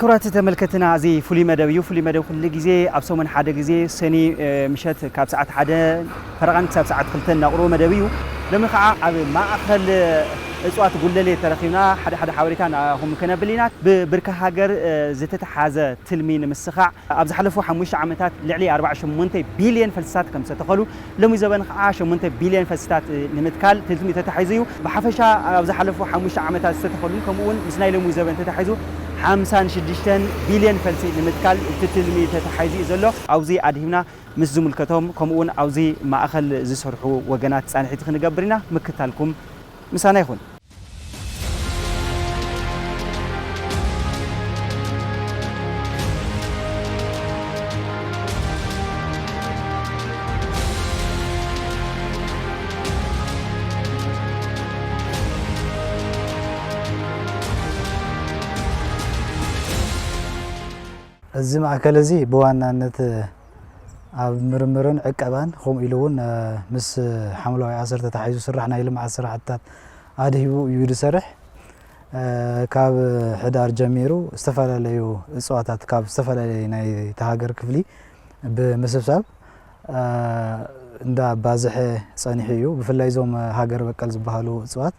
ክቡራት ተመልከትና፣ እዚ ፍሉይ መደብ እዩ። ፍሉይ መደብ ኩሉ ግዜ ኣብ ሰሙን ሓደ ግዜ ሰኒ፣ እ፣ ምሸት ካብ ሰዓት ሓደ ፈረቓን ክሳብ ሰዓት ክልተ እናቕርቦ መደብ እዩ። ሎሚ ከዓ ኣብ ማእኸል እፅዋት ጉለሌ ተረኺብና ሓደ ሓደ ሓበሬታ ንኣኹም ከነብል ኢና። ብብርኪ ሃገር፣ እ፣ ዝተተሓዘ ትልሚ ንምስኻዕ ኣብ ዝሓለፉ ሓሙሽተ ዓመታት ልዕሊ ኣርባዓ ሸሞንተ ቢልዮን ፈልስታት ከም ዝተተኸሉ፣ ሎሚ ዘበን ከዓ ሸሞንተ ቢልዮን ፈልስታት ንምትካል ትልሚ ተታሒዙ እዩ። ብሓፈሻ ኣብ ዝሓለፉ ሓሙሽተ ዓመታት ዝተተኸሉን ከምኡ እውን ምስ ናይ ሎሚ ዘበን ተታሒዙ ሓምሳ ሽዱሽተ ቢልዮን ፈልሲ ንምትካል እቲ ትልሚ ተታሒዙ እዩ ዘሎ። ኣብዚ ኣድሂብና ምስ ዝምልከቶም ከምኡ እውን ኣብዚ ማእኸል ዝሰርሑ ወገናት ፃንሒት ክንገብር ኢና። ምክታልኩም ምሳና ይኹን። እዚ ማእከል እዚ ብዋናነት ኣብ ምርምርን ዕቀባን ከምኡ ኢሉ እውን፣ እ፣ ምስ ሓምለዋይ ኣሰር ተታሒዙ ዝስራሕ ናይ ልምዓት ስራሕትታት ኣድሂቡ እዩ ዝሰርሕ። እ፣ ካብ ሕዳር ጀሚሩ ዝተፈላለዩ እፅዋታት ካብ ዝተፈላለዩ ናይ እታ ሃገር ክፍሊ ብምስብሳብ፣ እ፣ እንዳባዝሐ ጸኒሑ እዩ። ብፍላይ እዞም ሃገር በቀል ዝበሃሉ እፅዋት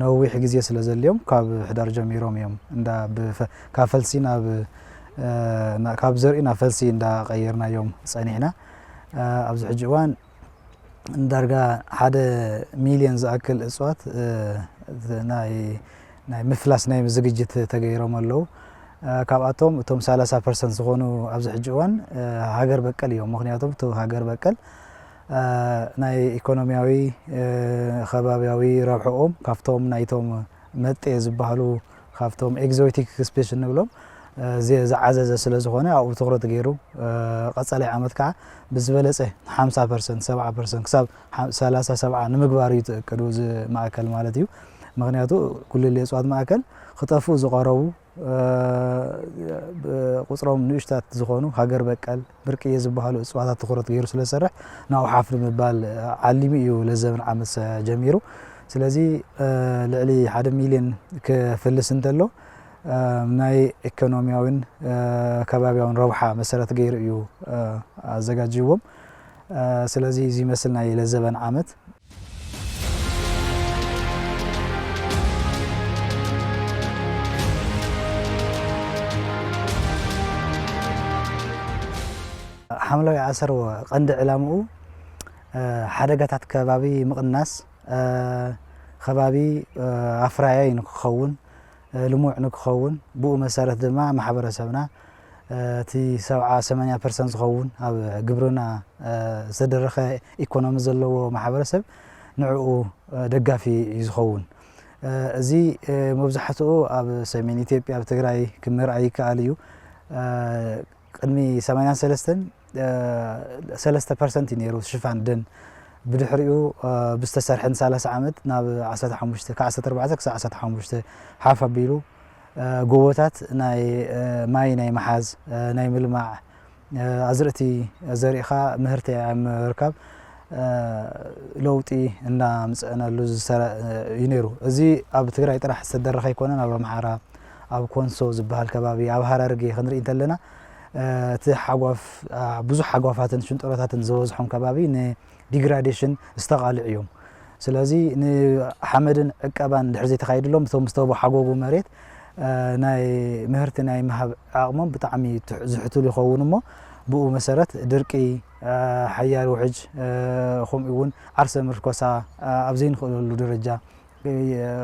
ነዊሕ ግዜ ስለ ዘድልዮም ካብ ሕዳር ጀሚሮም እዮም እንዳ ብፈ-፣ ካብ ፈልሲ ናብ፣ እ፣ ና-፣ ካብ ዘርኢ ናብ ፈልሲ እንዳቐየርናዮም ጸኒሕና። እ፣ ኣብዚ ሕጂ እዋን ዳርጋ ሓደ ሚልዮን ዝኣክል እፅዋት፣ እ፣ ናይ፣ ናይ ምፍላስ ናይ ዝግጅት ተገይሮም ኣለዉ። እ፣ ካብኣቶም እቶም ሰላሳ ፐርሰንት ዝኾኑ ኣብዚ ሕጂ እዋን፣ እ፣ ሃገር በቀል እዮም። ምኽንያቱም እቲ ሃገር በቀል፣ እ፣ ናይ ኢኮኖሚያዊ፣ እ፣ ከባቢያዊ ረብሕኦም ካብቶም ናይቶም መጤ ዝበሃሉ፣ ካብቶም ኤግዞቲክ ስፔሽ እንብሎም፣ እ፣ ዚ-፣ ዝዓዘዘ ስለ ዝኾነ ኣብኡ ትኹረት ገይሩ፣ እ፣ ቀጻላይ ዓመት ከዓ ብዝበለጸ ሓምሳ ፐርሰንት፣ ሰብዓ ፐርሰንት ክሳብ ሓ-፣ ሰላሳ፣ ሰብዓ ንምግባር እዩ እቲ እቅዱ እዚ ማእከል ማለት እዩ። ምኽንያቱ ጉለሌ እፅዋት ማእከል ክጠፍኡ ዝቐረቡ፣ እ፣ ብቁፅሮም ንኡሽታት ዝኾኑ ሃገር በቀል ብርቅዬ ዝበሃሉ እፅዋታት ትኹረት ገይሩ ስለ ዝሰርሕ ናብኡ ሓፍ ንምባል ዓሊሙ እዩ ለዘበን ዓመት ሰ-፣ ጀሚሩ። ስለዚ፣ እ፣ ልዕሊ ሓደ ሚልዮን ክፍልስ እንተሎ፣ እ፣ ናይ ኢኮኖሚያዊን፣ እ፣ ከባቢያውን ረብሓ መሰረት ገይሩ እዩ፣ እ፣ ኣዘጋጅዎም። እ፣ ስለዚ እዚ ይመስል ናይ ለዘበን ዓመት። ሓምለዋይ ኣሰር ቀንዲ ዕላምኡ፣ እ፣ ሓደጋታት ከባቢ ምቕናስ፣ እ፣ ከባቢ፣ እ፣ ኣፍራያይ ንክኸውን፣ እ፣ ልሙዕ ንክኸውን፣ ብኡ መሰረት ድማ ማሕበረሰብና፣ እ፣ እቲ ሰብዓ ሰማንያ ፐርሰንት ዝኸውን ኣብ ግብርና፣ እ፣ ዝተደረኸ ኢኮኖሚ ዘለዎ ማሕበረሰብ ንዕኡ፣ እ፣ ደጋፊ እዩ ዝኸውን። እ፣ እዚ፣ እ፣ መብዛሕትኡ ኣብ ሰሜን ኢትዮጵያ፣ ኣብ ትግራይ ክምርኣይ ይከኣል እዩ። እ፣ ቅድሚ ሰማንያን ሰለስተን፣ እ፣ ሰለስተ ፐርሰንት እዩ ነይሩ ሽፋን ደን። ብድሕሪኡ፣ እ፣ ብዝተሰርሐን ሰላሳ ዓመት ናብ ዓሰርተ ሓሙሽተ፣ ካብ ዓሰርተ ኣርባዕተ ክሳብ ዓሰርተ ሓሙሽተ ሓፍ ኣቢሉ፣ እ፣ ጎቦታት ናይ፣ እ፣ ማይ ናይ ምሓዝ፣ እ፣ ናይ ምልማዕ፣ እ፣ ኣዝርእቲ ዘሪእኻ ምህርቲ ኣብ ምርካብ፣ እ፣ ለውጢ እናምፀእናሉ ዝሰረ-፣ እዩ ነይሩ። እዚ ኣብ ትግራይ ጥራሕ ዝተደረኸ ኣይኮነን። ኣብ ኣምሓራ፣ ኣብ ኮንሶ ዝበሃል ከባቢ፣ ኣብ ሃረርጌ ክንርኢ እንተለና፣ እ፣ እቲ ሓጓፍ፣ አ፣ ብዙሕ ሓጓፋትን ሽንጥሮታትን ዝበዝሖም ከባቢ ንዲግራዴሽን ዝተቓልዑ እዮም። ስለዚ ንሓመድን ዕቀባን ድሕሪ ዘይተኻይድሎም፣ እቶም ዝተወሓጎጉ መሬት፣ እ፣ ናይ ምህርቲ ናይ ምሃብ ዓቕሞም ብጣዕሚ ትሕ-፣ ዝሕቱል ይኸውን እሞ፣ ብኡ መሰረት ድርቂ፣ እ፣ ሓያል ውሕጅ፣ እ፣ ከምኡ እውን ዓርሰ ምርኮሳ፣ እ፣ ኣብ ዘይንኽእለሉ ደረጃ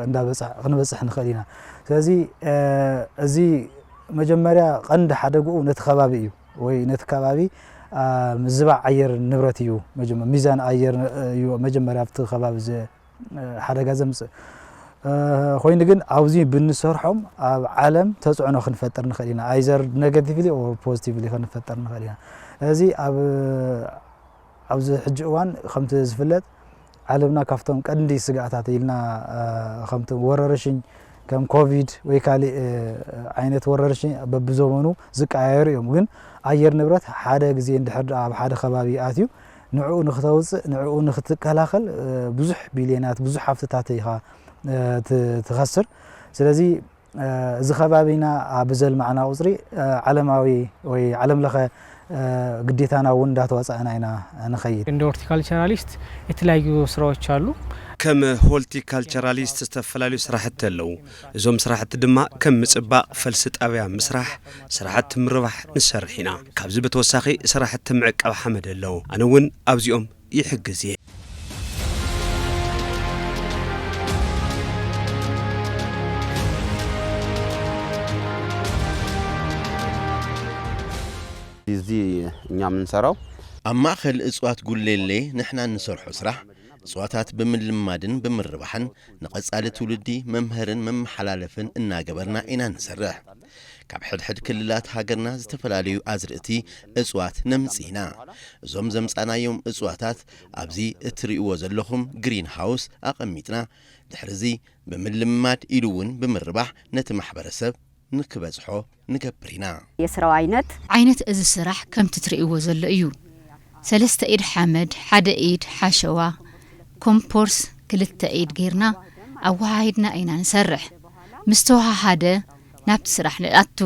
እንዳበጻ-፣ ክንበጽሕ ንኽእል ኢና። ስለዚ፣ እ፣ እዚ መጀመርያ ቀንዲ ሓደግኡ ነቲ ከባቢ እዩ፣ ወይ ነቲ ከባቢ፣ እ፣ ምዝባዕ ኣየር ንብረት እዩ። መጀመ-፣ ሚዛን ኣየር እዩ መጀመርያ ኣብቲ ከባቢ ዘ-፣ እ፣ ሓደጋ ዘምጽእ። እ፣ ኮይኑ ግን ኣብዚ ብንሰርሖም ኣብ ዓለም ተጽዕኖ ክንፈጥር ንኽእል ኢና። ኣይዘር ኔጋቲቭሊ ኦር ፖዚቲቭሊ ክንፈጥር ንኽእል ኢና። እዚ ኣብ ኣብዚ ሕጂ እዋን ከምቲ ዝፍለጥ ዓለምና ካብቶም ቀንዲ ስግኣታት ኢልና፣ እ፣ ከምቲ ወረርሽኝ ከም ኮቪድ ወይ ካሊእ፣ እ፣ ዓይነት ወረርሽኝ በብዘመኑ ዝቀያየሩ እዮም። ግን ኣየር ንብረት ሓደ ግዜ እንድሕር ደኣ ኣብ ሓደ ከባቢ ኣትዩ ንዕኡ ንክተውፅእ፣ ንዕኡ ንክትከላኸል፣ እ፣ ብዙሕ ቢልዮናት፣ ብዙሕ ሃፍትታት ኢኻ፣ እ፣ ት-፣ ትኸስር። ስለዚ እዚ ከባቢና ኣብ ዘልማዕና ቁፅሪ ዓለማዊ ወይ ዓለም ለኸ ግዴታና እውን እንዳተዋፃእና ኢና ንኸይድ። እንደ ሆርቲካልቸራሊስት የተለያዩ ስራዎች አሉ። ከም ሆርቲካልቸራሊስት ዝተፈላለዩ ስራሕቲ ኣለዉ። እዞም ስራሕቲ ድማ ከም ምፅባቕ ፈልሲ ጣብያ ምስራሕ፣ ስራሕቲ ምርባሕ ንሰርሕ ኢና። ካብዚ ብተወሳኺ ስራሕቲ ምዕቃብ ሓመድ ኣለዉ። ኣነ እውን ኣብዚኦም ይሕግዝ እየ። እዚህ እኛ የምንሰራው ኣብ ማእኸል እፅዋት ጉሌሌ ንሕና እንሰርሖ ስራሕ እፅዋታት ብምልማድን ብምርባሕን ንቐፃሊ ትውልዲ መምሀርን መመሓላለፍን እናገበርና ኢና ንሰርሕ። ካብ ሕድሕድ ክልላት ሃገርና ዝተፈላለዩ ኣዝርእቲ እፅዋት ነምፅእ ኢና። እዞም ዘምፃናዮም እፅዋታት ኣብዚ እትርእይዎ ዘለኹም ግሪን ሃውስ ኣቐሚጥና ድሕርዚ ብምልማድ ኢሉ እውን ብምርባሕ ነቲ ማሕበረሰብ ንክበፅሖ ንገብር ኢና። የስራው ዓይነት ዓይነት እዚ ስራሕ ከምቲ ትርእይዎ ዘሎ እዩ። ሰለስተ ኢድ ሓመድ፣ ሓደ ኢድ ሓሸዋ፣ ኮምፖርስ ክልተ ኢድ ጌርና ኣወሃሂድና ኢና ንሰርሕ። ምስ ተወሃሃደ ናብቲ ስራሕ ንኣቱ።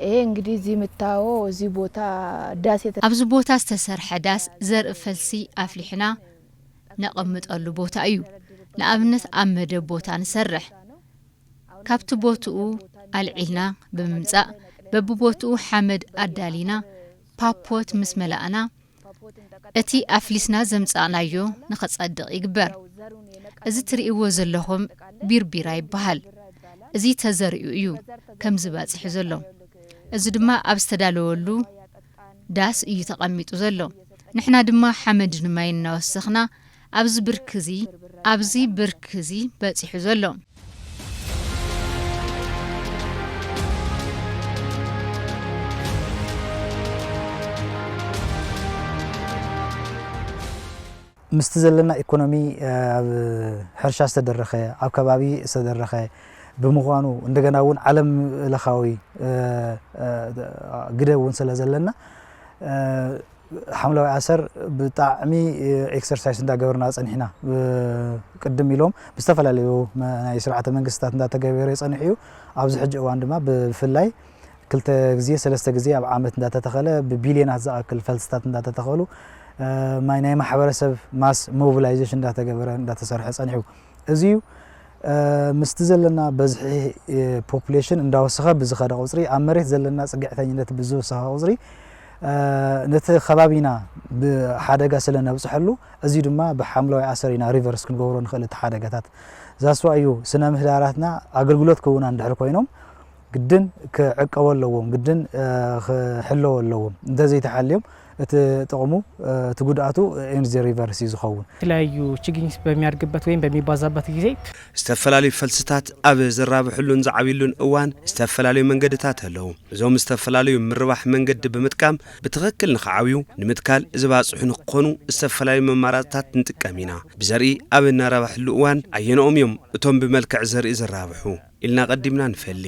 ይሄ እንግዲህ እዚህ የምታየው እዚህ ቦታ ዳስ የተ- ኣብዚ ቦታ ዝተሰርሐ ዳስ ዘርኢ ፈልሲ ኣፍሊሕና ነቐምጠሉ ቦታ እዩ። ንኣብነት ኣብ መደብ ቦታ ንሰርሕ። ካብቲ ቦትኡ ኣልዒልና ብምምጻእ በብቦትኡ ሓመድ ኣዳሊና ፓፖት ምስ መላእና እቲ ኣፍሊስና ዘምጻእናዮ ንኸጸድቕ ይግበር። እዚ ትርእይዎ ዘለኹም ቢርቢራ ይበሃል። እዚ ተዘሪኡ እዩ ከምዚ ባጺሑ ዘሎ። እዚ ድማ ኣብ ዝተዳለወሉ ዳስ እዩ ተቐሚጡ ዘሎ። ንሕና ድማ ሓመድን ማይን እናወሰኽና ኣብዚ ብርኪ እዚ ኣብዚ ብርኪ እዚ በጺሑ ዘሎ። ምስቲ ዘለና ኢኮኖሚ ኣብ ሕርሻ ዝተደረኸ ኣብ ከባቢ ዝተደረኸ ብምዃኑ እንደገና እውን ዓለም ለኻዊ ግደ እውን ስለ ዘለና ሓምለዋይ ኣሰር ብጣዕሚ ኤክሰርሳይስ እንዳገበርና ፀኒሕና። ቅድም ኢሎም ብዝተፈላለዩ ናይ ስርዓተ መንግስታት እንዳተገበረ ይፀንሕ እዩ። ኣብዚ ሕጂ እዋን ድማ ብፍላይ ክልተ ግዜ ሰለስተ ግዜ ኣብ ዓመት እንዳተተኸለ ብቢልዮናት ዝኣክል ፈልስታት እንዳተተኸሉ ማይ ናይ ማሕበረሰብ ማስ ሞቢላይዜሽን እንዳተገበረ እንዳተሰርሐ ፀኒሑ። እዚ ምስቲ ዘለና በዝሒ ፖፑሌሽን እንዳወሰኸ ብዝኸደ ቁፅሪ ኣብ መሬት ዘለና ፅግዕተኝነት ብዝወሰኸ ቁፅሪ ነቲ ከባቢና ብሓደጋ ስለ ነብፅሐሉ እዚ ድማ ብሓምለዋይ ኣሰር ኢና ሪቨርስ ክንገብሮ ንኽእል እቲ ሓደጋታት። ዛስዋ እዩ ስነ ምህዳራትና ኣገልግሎት ክውና እንድሕር ኮይኖም ግድን ክዕቀቦ ኣለዎም፣ ግድን ክሕለዎ ኣለዎም። እንተዘይተሓልዮም እቲ ጥቕሙ እቲ ጉድኣቱ ኤንዚ ሪቨርስ እዩ ዝኸውን። የተለያዩ ችግኝ በሚያድግበት ወይም በሚባዛበት ጊዜ ዝተፈላለዩ ፈልስታት ኣብ ዝራብሕሉን ዝዓብሉን እዋን ዝተፈላለዩ መንገድታት ኣለዉ። እዞም ዝተፈላለዩ ምርባሕ መንገዲ ብምጥቃም ብትኽክል ንኽዓብዩ ንምትካል ዝባፅሑ ንክኾኑ ዝተፈላለዩ መማራፅታት ንጥቀም ኢና። ብዘርኢ ኣብ እናራባሕሉ እዋን ኣየንኦም እዮም እቶም ብመልክዕ ዘርኢ ዝራብሑ ኢልና ቀዲምና ንፈሊ።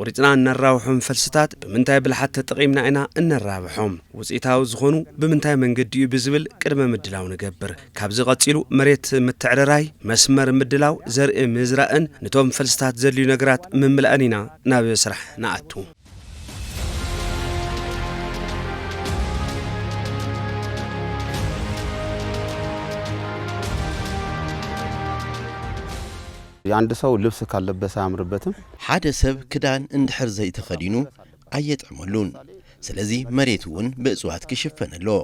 ቆሪፅና እነራብሖም ፈልስታት ብምንታይ ብልሓት ተጠቒምና ኢና እነራብሖም? ውፅኢታዊ ዝኾኑ ብምንታይ መንገዲ እዩ ብዝብል ቅድመ ምድላው ንገብር። ካብዚ ቀፂሉ መሬት ምትዕርራይ፣ መስመር ምድላው፣ ዘርኢ ምዝራእን ንቶም ፈልስታት ዘድልዩ ነገራት ምምላእን ኢና ናብ ስራሕ ንኣቱ። የአንድ ሰው ልብስ ካልለበሰ አያምርበትም። ሓደ ሰብ ክዳን እንድሕር ዘይተኸዲኑ ኣየጥዕመሉን። ስለዚ መሬት እውን ብእፅዋት ክሽፈን ኣለዎ።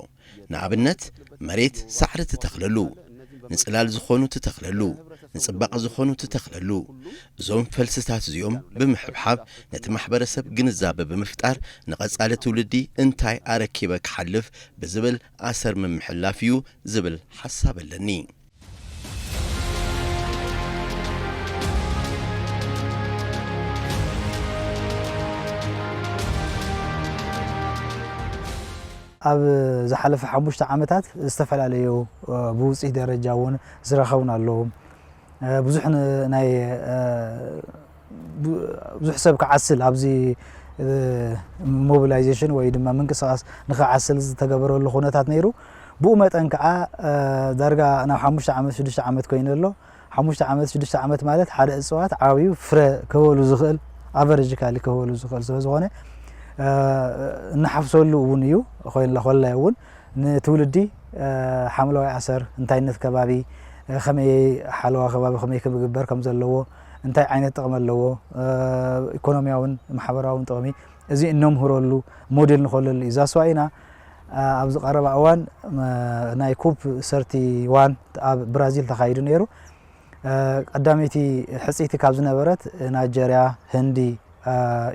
ንኣብነት መሬት ሳዕሪ ትተኽለሉ፣ ንፅላል ዝኾኑ ትተኽለሉ፣ ንፅባቐ ዝኾኑ ትተኽለሉ። እዞም ፈልስታት እዚኦም ብምሕብሓብ ነቲ ማሕበረሰብ ግንዛበ ብምፍጣር ንቐፃሊ ትውልዲ እንታይ ኣረኪበ ክሓልፍ ብዝብል ኣሰር ምምሕላፍ እዩ ዝብል ሓሳብ ኣለኒ። ኣብ ዝሓለፈ ሓሙሽተ ዓመታት ዝተፈላለዩ ብውፅኢት ደረጃ እውን ዝረኸቡን ኣለዉ። ብዙሕ ናይ ብዙሕ ሰብ ክዓስል ኣብዚ ሞቢላይዜሽን ወይ ድማ ምንቅስቃስ ንክዓስል ዝተገበረሉ ኩነታት ነይሩ። ብኡ መጠን ከዓ ዳርጋ ናብ ሓሙሽተ ዓመት ሽዱሽተ ዓመት ኮይኑ ኣሎ። ሓሙሽተ ዓመት ሽዱሽተ ዓመት ማለት ሓደ እፅዋት ዓብዩ ፍረ ክህበሉ ዝኽእል ኣቨረጅካሊ ክህበሉ ዝኽእል ስለዝኾነ እናሓፍሰሉ እውን እዩ። ኮይንላ ኮላይ እውን ንትውልዲ ሓምለዋይ ኣሰር፣ እንታይነት ከባቢ፣ ከመይ ሓለዋ ከባቢ ከመይ ክግበር ከም ዘለዎ፣ እንታይ ዓይነት ጥቕሚ ኣለዎ፣ ኢኮኖሚያውን ማሕበራውን ጥቕሚ፣ እዚ እነምህረሉ ሞዴል ንኾለሉ እዩ። ዛስዋ ኢና ኣብዚ ቀረባ እዋን ናይ ኩፕ ሰርቲ ዋን ኣብ ብራዚል ተኻይዱ ነይሩ። ቀዳመይቲ ሕፅይቲ ካብ ዝነበረት ናይጀርያ፣ ህንዲ፣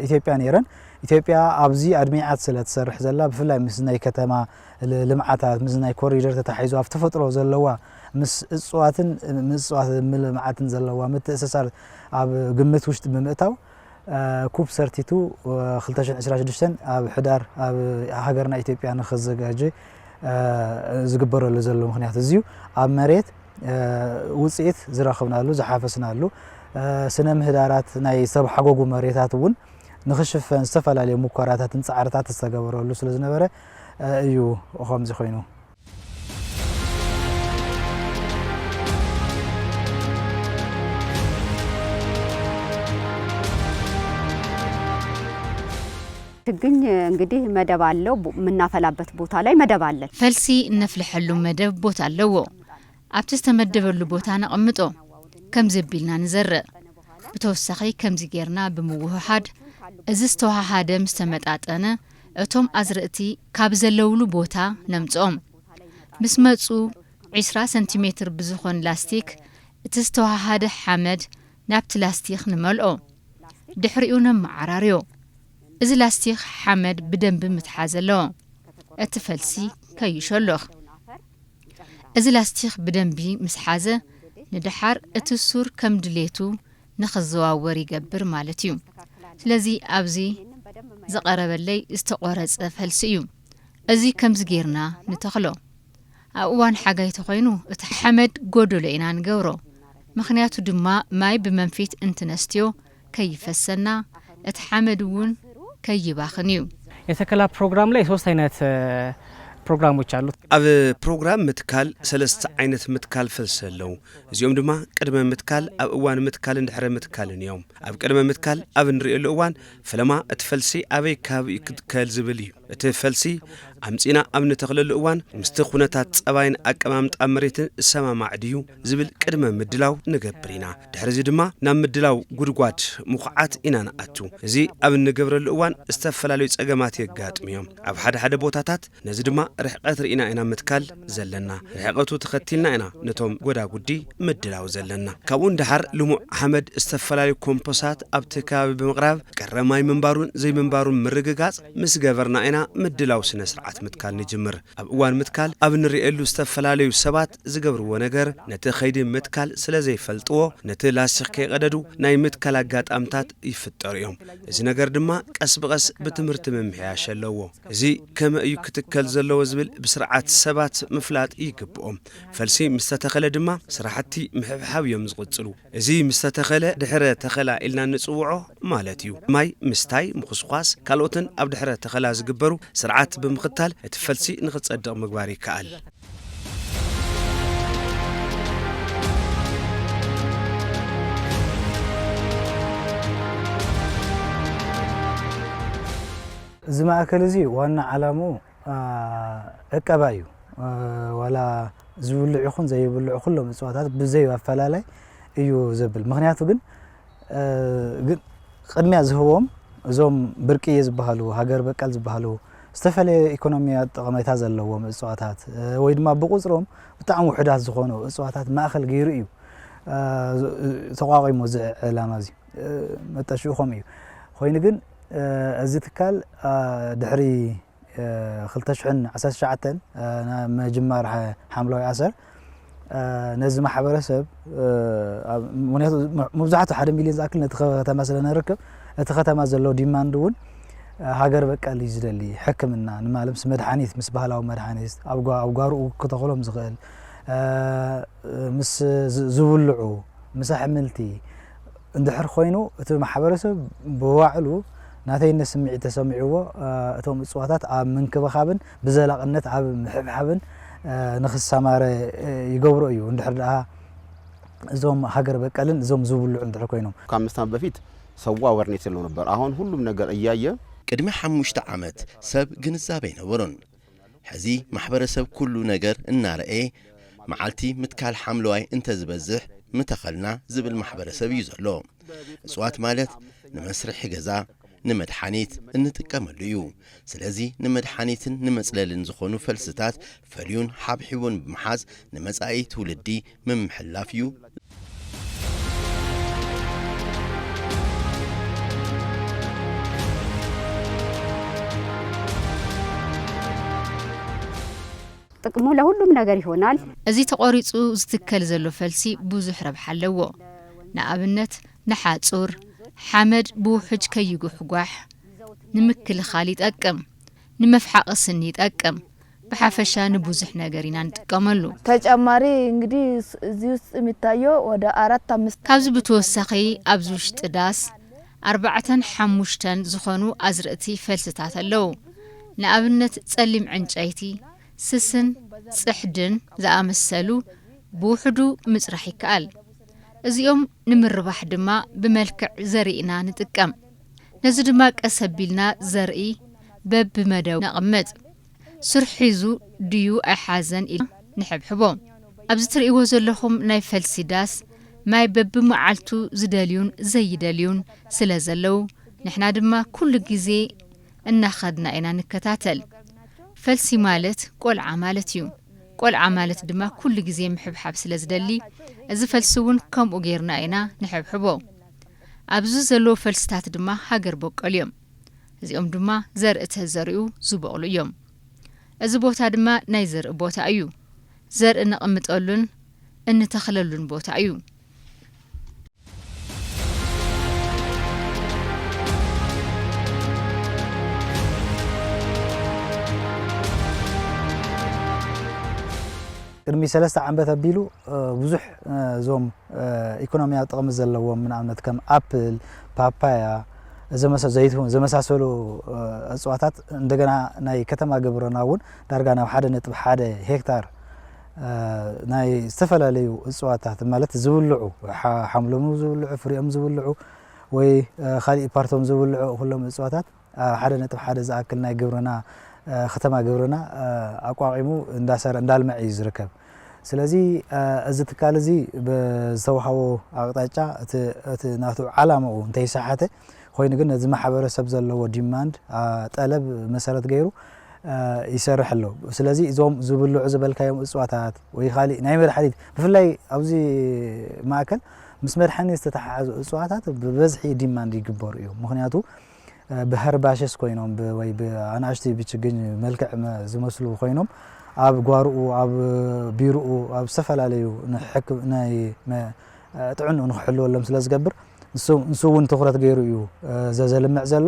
ኢትዮጵያ ነይረን። ኢትዮጵያ ኣብዚ ኣድሚዓት ስለ ትሰርሕ ዘላ፣ ብፍላይ ምስ ናይ ከተማ ልምዓታት፣ ምስ ናይ ኮሪደር ተታሒዙ ኣብ ተፈጥሮ ዘለዋ፣ ምስ እፅዋትን ምእፅዋት ምልምዓትን ዘለዋ ምትእስሳር ኣብ ግምት ውሽጢ ብምእታው ኩፕ ሰርቲቱ ክልተ ሽሕን ዕስራን ሽዱሽተን ኣብ ሕዳር ኣብ ሃገርና ኢትዮጵያ ንክዘጋጀ ዝግበረሉ ዘሎ ምክንያት እዚዩ። ኣብ መሬት ውፅኢት ዝረኽብናሉ፣ ዝሓፈስናሉ፣ ስነ ምህዳራት ናይ ዝተባሓጎጉ መሬታት እውን ንክሽፈን ዝተፈላለዩ ሙከራታትን ፃዕርታት ዝተገበረሉ ስለዝነበረ እዩ ከምዚ ኮይኑ። ችግኝ እንግዲህ መደብ አለው። የምናፈላበት ቦታ ላይ መደብ አለን። ፈልሲ እነፍልሐሉ መደብ ቦታ ኣለዎ። ኣብቲ ዝተመደበሉ ቦታ ነቐምጦ። ከምዚ ኣቢልና ንዘርእ። ብተወሳኺ ከምዚ ጌርና ብምውህሃድ፣ እዚ ዝተወሃሃደ ምስ ተመጣጠነ፣ እቶም ኣዝርእቲ ካብ ዘለውሉ ቦታ ነምጽኦም። ምስ መጹ፣ ዒስራ ሰንቲሜትር ብዝኾን ላስቲክ እቲ ዝተወሃሃደ ሓመድ ናብቲ ላስቲክ ንመልኦ። ድሕሪኡ ነመዓራርዮ። እዚ ላስቲክ ሓመድ ብደንቢ ምትሓዝ ኣለዎ። እቲ ፈልሲ ከይሸሎኽ። እዚ ላስቲክ ብደንቢ ምስ ሓዘ፣ ንደሓር እቲ ሱር ከም ድሌቱ ንኽዘዋወር ይገብር ማለት እዩ። ስለዚ ኣብዚ ዝቐረበለይ ዝተቖረጸ ፈልሲ እዩ። እዚ ከምዚ ጌርና ንተኽሎ። ኣብ እዋን ሓጋይ ተኾይኑ እቲ ሓመድ ጎደሎ ኢና ንገብሮ። ምኽንያቱ ድማ ማይ ብመንፊት እንትነስትዮ ከይፈሰና፣ እቲ ሓመድ እውን ከይባኽን እዩ። የተከላ ፕሮግራም ላይ ሶስት አይነት ፕሮግራሞች አሉት። ኣብ ፕሮግራም ምትካል ሰለስተ ዓይነት ምትካል ፈልሲ ኣለዉ። እዚኦም ድማ ቅድመ ምትካል፣ ኣብ እዋን ምትካልን ድሕረ ምትካልን እዮም። ኣብ ቅድመ ምትካል ኣብ እንርእየሉ እዋን ፈለማ እቲ ፈልሲ ኣበይ ከባቢ እዩ ክትከል ዝብል እዩ። እቲ ፈልሲ ኣምጺና ኣብ ንተኽለሉ እዋን ምስቲ ኩነታት ጸባይን ኣቀማምጣ መሬትን ዝሰማማዕ ድዩ ዝብል ቅድመ ምድላው ንገብር ኢና። ድሕሪ እዚ ድማ ናብ ምድላው ጉድጓድ ምኹዓት ኢና ንኣቱ። እዚ ኣብ እንገብረሉ እዋን ዝተፈላለዩ ጸገማት የጋጥሙ እዮም። ኣብ ሓደ ሓደ ቦታታት ነዚ ድማ ርሕቀት ርኢና ኢና ምትካል ዘለና። ርሕቀቱ ተኸቲልና ኢና ነቶም ጎዳጉዲ ምድላው ዘለና። ካብኡ ንደሓር ልሙዕ ሓመድ ዝተፈላለዩ ኮምፖሳት ኣብቲ ከባቢ ብምቕራብ ቀረብ ማይ ምንባሩን ዘይምንባሩን ምርግጋጽ ምስ ገበርና ኢና ምድላው ስነ ስርዓት ምትካል ንጅምር። ኣብ እዋን ምትካል ኣብ እንርእየሉ ዝተፈላለዩ ሰባት ዝገብርዎ ነገር ነቲ ኸይዲ ምትካል ስለ ዘይፈልጥዎ ነቲ ላስቲኽ ከይቐደዱ ናይ ምትካል ኣጋጣምታት ይፍጠሩ እዮም። እዚ ነገር ድማ ቀስ ብቐስ ብትምህርቲ ምምሕያሽ ኣለዎ። እዚ ከመይ እዩ ክትከል ዘለዎ ዝብል ብስርዓት ሰባት ምፍላጥ ይግብኦም። ፈልሲ ምስ ተተኸለ ድማ ስራሕቲ ምሕብሓብ እዮም ዝቕጽሉ። እዚ ምስ ተተኸለ ድሕረ ተኸላ ኢልና እንጽውዖ ማለት እዩ። ማይ ምስታይ፣ ምኹስኳስ፣ ካልኦትን ኣብ ድሕረ ተኸላ ዝግበሩ ስርዓት ብምኽታል እቲ ፈልሲ ንኽጸድቕ ምግባር ይከኣል። እዚ ማእከል እዚ ዋና ዓላምኡ ዕቀባ እዩ። ዋላ ዝብልዑ ይኹን ዘይብልዑ ኩሎም እፅዋታት ብዘይ ኣፈላላይ እዩ ዘብል። ምኽንያቱ ግን ግን ቅድሚያ ዝህቦም እዞም ብርቅየ ዝበሃሉ ሃገር በቀል ዝበሃሉ ዝተፈለየ ኢኮኖሚያ ጠቐሜታ ዘለዎም እፅዋታት ወይ ድማ ብቁፅሮም ብጣዕሚ ውሑዳት ዝኾኑ እፅዋታት ማእኸል ገይሩ እዩ ተቋቒሙ እዚ ዕላማ እዚ። መጠሽኡ ከምኡ እዩ። ኮይኑ ግን እዚ ትካል ድሕሪ ክልተ ሽሕን ዓሰርተ ትሽዓተን ናብ ምጅማር ሓምለዋይ ኣሰር ነዚ ማሕበረሰብ ምክንያቱ መብዛሕቱ ሓደ ሚልዮን ዝኣክል ነቲ ከተማ ስለ ነርክብ እቲ ከተማ ዘሎ ዲማንድ እውን ሃገር በቀል እዩ ዝደሊ። ሕክምና ንማለት ምስ መድሓኒት ምስ ባህላዊ መድሓኒት ኣብ ጓርኡ ክተኽሎም ዝኽእል ምስ ዝብልዑ ምስ ኣሕምልቲ እንድሕር ኮይኑ እቲ ማሕበረሰብ ብባዕሉ ናተይነት ስምዒት ተሰሚዕዎ፣ እ፣ እቶም እፅዋታት ኣብ ምንክብኻብን ብዘላቕነት ኣብ ምሕብሓብን፣ እ፣ ንኽሰማረ፣ እ፣ ይገብሮ እዩ። እንድሕር ደኣ እዞም ሃገር በቀልን እዞም ዝብልዑ እንድሕር ኮይኖም። ከአምስት ዓመት በፊት ሰው አዌርነስ የለው ነበር። አሁን ሁሉም ነገር እያየ ቅድሚ ሓሙሽተ ዓመት ሰብ ግንዛበ ኣይነበሮን። ሕዚ ማሕበረሰብ ኩሉ ነገር እናረኤ፣ መዓልቲ ምትካል ሓምለዋይ እንተዝበዝሕ ምተኸልና ዝብል ማሕበረሰብ እዩ ዘሎ። እፅዋት ማለት ንመስርሒ ገዛ፣ ንመድሓኒት እንጥቀመሉ እዩ። ስለዚ ንመድሓኒትን ንመፅለልን ዝኾኑ ፈልስታት ፈልዩን ሓብሒቡን ብምሓዝ ንመፃኢ ትውልዲ ምምሕልላፍ እዩ። ጥቅሙ ለሁሉም ነገር ይሆናል። እዚ ተቖሪጹ ዝትከል ዘሎ ፈልሲ ብዙሕ ረብሓ ኣለዎ። ንኣብነት ንሓጹር፣ ሓመድ ብውሑጅ ከይጉሕጓሕ ንምክልኻል ይጠቅም፣ ንመፍሓቒ ስኒ ይጠቅም፣ ብሓፈሻ ንብዙሕ ነገር ኢና ንጥቀመሉ። ተጨማሪ እንግዲህ እዚህ ውስጥ የሚታየው ወደ አራት አምስት ካብዚ ብተወሳኺ ኣብዚ ውሽጢ ዳስ ኣርባዕተን ሓሙሽተን ዝኾኑ ኣዝርእቲ ፈልስታት ኣለዉ። ንኣብነት ጸሊም ዕንጨይቲ፣ ስስን ጽሕድን ዝኣመሰሉ ብውሕዱ ምጽራሕ ይከኣል። እዚኦም ንምርባሕ ድማ ብመልክዕ ዘርኢ ኢና ንጥቀም። ነዚ ድማ ቀስ ኣቢልና ዘርኢ በብመደቡ ነቕምጥ። ሱር ሒዙ ድዩ ኣይሓዘን ኢልና ንሕብሕቦ። ኣብዚ ትርእይዎ ዘለኹም ናይ ፈልሲ ዳስ ማይ በብመዓልቱ ዝደልዩን ዘይደልዩን ስለ ዘለዉ ንሕና ድማ ኩሉ ግዜ እናኸድና ኢና ንከታተል። ፈልሲ ማለት ቆልዓ ማለት እዩ። ቆልዓ ማለት ድማ ኩሉ ግዜ ምሕብሓብ ስለ ዝደሊ እዚ ፈልሲ እውን ከምኡ ገይርና ኢና ንሕብሕቦ። ኣብዚ ዘለዉ ፈልስታት ድማ ሃገር በቆል እዮም። እዚኦም ድማ ዘርኢ ተዘሪኡ ዝበቑሉ እዮም። እዚ ቦታ ድማ ናይ ዘርኢ ቦታ እዩ። ዘርኢ እነቕምጠሉን እንተኽለሉን ቦታ እዩ። ቅድሚ ሰለስተ ዓመት ኣቢሉ ብዙሕ እዞም ኢኮኖሚያዊ ጥቕሚ ዘለዎም ንኣብነት ከም ኣፕል፣ ፓፓያ፣ ዘይትሁን ዝመሳሰሉ እፅዋታት እንደገና ናይ ከተማ ግብርና እውን ዳርጋ ናብ ሓደ ነጥቢ ሓደ ሄክታር ናይ ዝተፈላለዩ እፅዋታት ማለት ዝብልዑ ሓምሎም ዝብልዑ ፍሪኦም ዝብልዑ ወይ ካሊእ ፓርቶም ዝብልዑ ኩሎም እፅዋታት ሓደ ነጥቢ ሓደ ዝኣክል ናይ ግብርና ከተማ ግብርና ኣቋቒሙ እንዳሰረ እንዳልመዐ እዩ ዝርከብ። ስለዚ እዚ ትካል እዚ ብዝተዋሃቦ ኣቕጣጫ እቲ ናቱ ዓላማኡ እንተይሰሓተ ኮይኑ ግን ነዚ ማሕበረሰብ ዘለዎ ዲማንድ ጠለብ መሰረት ገይሩ ይሰርሕ ኣሎ። ስለዚ እዞም ዝብልዑ ዝበልካዮም እፅዋታት ወይ ካሊእ ናይ መድሓኒት ብፍላይ ኣብዚ ማእከል ምስ መድሓኒት ዝተተሓሓዙ እፅዋታት ብበዝሒ ዲማንድ ይግበሩ እዮም። ምክንያቱ ብሀርባሽስ ኮይኖም ወይ ብኣናእሽቲ ብችግኝ መልክዕ ዝመስሉ ኮይኖም ኣብ ጓርኡ ኣብ ቢርኡ ኣብ ዝተፈላለዩ ናይ ጥዕንኡ ንክሕልወሎም ስለ ዝገብር ንሱ እውን ትኩረት ገይሩ እዩ ዘዘልምዕ ዘሎ።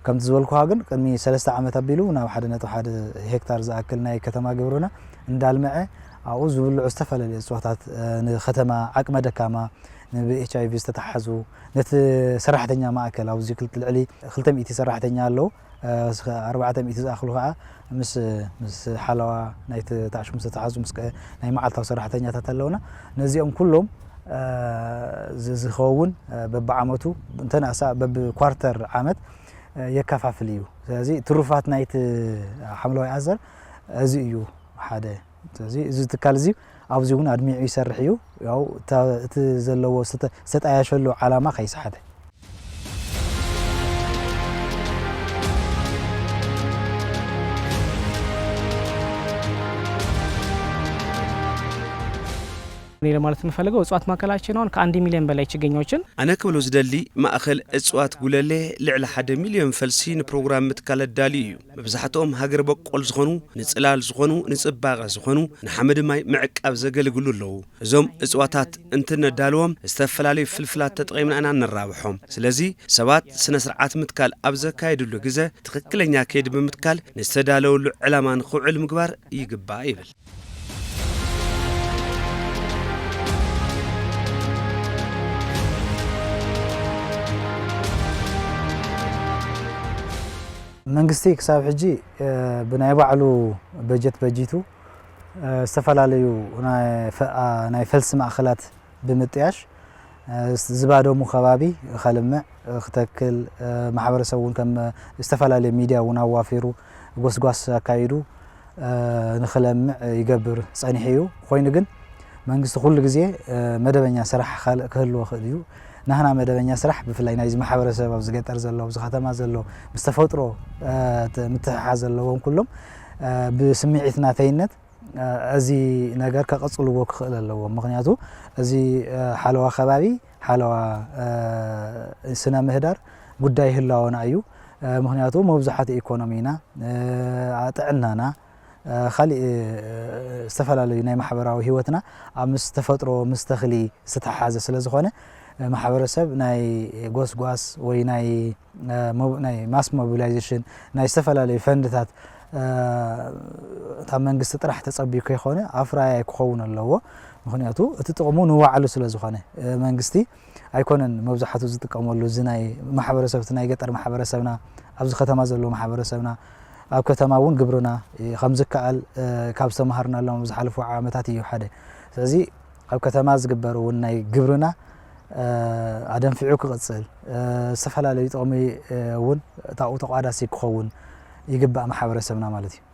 ከምቲ ዝበልኩኻ ግን ቅድሚ ሰለስተ ዓመት ኣቢሉ ናብ ሓደ ነጥቢ ሓደ ሄክታር ዝኣክል ናይ ከተማ ግብርና እንዳልምዐ ኣብኡ ዝብልዑ ዝተፈላለዩ እፅዋታት ንከተማ ዓቅመ ደካማ ንብኤች ኣይቪ ዝተተሓዙ ነቲ ሰራሕተኛ ማእከል ኣብዚ ልዕሊ ክልተ ሚእቲ ሰራሕተኛ ኣለዉ። ኣርባዕተ ሚእቲ ዝኣኽሉ ከዓ ምስ ምስ ሓለዋ ናይቲ ታዕሽሙ ዝተተሓዙ ምስ ናይ መዓልታዊ ሰራሕተኛታት ኣለውና። ነዚኦም ኩሎም ዝኸውን በብዓመቱ እንተነኣሳ በብኳርተር ዓመት የከፋፍል እዩ። ስለዚ ትሩፋት ናይቲ ሓምለዋይ ኣዘር እዚ እዩ ሓደ። ስለዚ እዚ ትካል እዚ ኣብዚ እውን ኣድሚዑ ይሰርሕ እዩ። ያው እቲ ዘለዎ ዝተጣያሸሉ ዓላማ ከይሰሓተ። እኔ ለማለት የምፈልገው እጽዋት ማዕከላችን አሁን ከአንድ ሚሊዮን በላይ ችግኞችን አነ ክብሎ ዝደሊ ማእኸል እጽዋት ጉለሌ ልዕሊ ሓደ ሚልዮን ፈልሲ ንፕሮግራም ምትካል ኣዳልዩ እዩ። መብዛሕትኦም ሃገር በቆል ዝኾኑ፣ ንጽላል ዝኾኑ፣ ንጽባቐ ዝኾኑ፣ ንሓመድ ማይ ምዕቃብ ዘገልግሉ ኣለዉ። እዞም እጽዋታት እንትነዳልዎም ዝተፈላለዩ ፍልፍላት ተጠቒምና ኢና ነራብሖም። ስለዚ ሰባት ስነ ስርዓት ምትካል ኣብ ዘካየድሉ ግዘ ትኽክለኛ ከይዲ ብምትካል ንዝተዳለወሉ ዕላማ ንኽውዕል ምግባር ይግባእ ይብል። መንግስቲ ክሳብ ሕጂ ብናይ ባዕሉ በጀት በጂቱ ዝተፈላለዩ ናይ ፈልሲ ማእኸላት ብምጥያሽ ዝባደሙ ከባቢ ከልምዕ ክተክል፣ ማሕበረሰብ እውን ከም ዝተፈላለዩ ሚድያ እውን ኣዋፊሩ ጎስጓስ ኣካይዱ ንክለምዕ ይገብር ፀኒሑ እዩ። ኮይኑ ግን መንግስቲ ኩሉ ግዜ መደበኛ ስራሕ ክህልዎ ክእል እዩ። ናህና መደበኛ ስራሕ ብፍላይ ናይዚ ማሕበረሰብ ኣብዚ ገጠር ዘሎ ኣብዚ ከተማ ዘሎ ምስ ተፈጥሮ ምትሕሓዝ ዘለዎም ኩሎም ብስምዒት ናተይነት እዚ ነገር ከቐፅልዎ ክኽእል ኣለዎም። ምክንያቱ እዚ ሓለዋ ከባቢ ሓለዋ ስነ ምህዳር ጉዳይ ህላወና እዩ። ምክንያቱ መብዛሕትኡ ኢኮኖሚና፣ ጥዕናና፣ ካሊእ ዝተፈላለዩ ናይ ማሕበራዊ ህይወትና ኣብ ምስ ተፈጥሮ ምስ ተኽሊ ዝተሓሓዘ ስለ ዝኾነ ማሕበረሰብ ናይ ጎስጓስ ወይ ናይ ናይ ማስ ሞቢላይዜሽን ናይ ዝተፈላለዩ ፈንድታት ካብ መንግስቲ ጥራሕ ተፀቢዩ ከይኮነ ኣፍራያይ ክኸውን ኣለዎ። ምክንያቱ እቲ ጥቕሙ ንባዕሉ ስለ ዝኾነ መንግስቲ ኣይኮነን መብዛሕቱ ዝጥቀመሉ። እዚ ናይ ማሕበረሰብ እቲ ናይ ገጠር ማሕበረሰብና ኣብዚ ከተማ ዘሎ ማሕበረሰብና ኣብ ከተማ እውን ግብርና ከምዝከኣል ካብ ዝተምሃርናሎም ኣብ ዝሓለፉ ዓመታት እዩ ሓደ። ስለዚ ኣብ ከተማ ዝግበር እውን ናይ ግብርና ኣደንፊዑ ክቕፅል ዝተፈላለዩ ጥቕሚ እውን እታኡ ተቋዳሲ ክኸውን ይግባእ ማሕበረሰብና ማለት እዩ።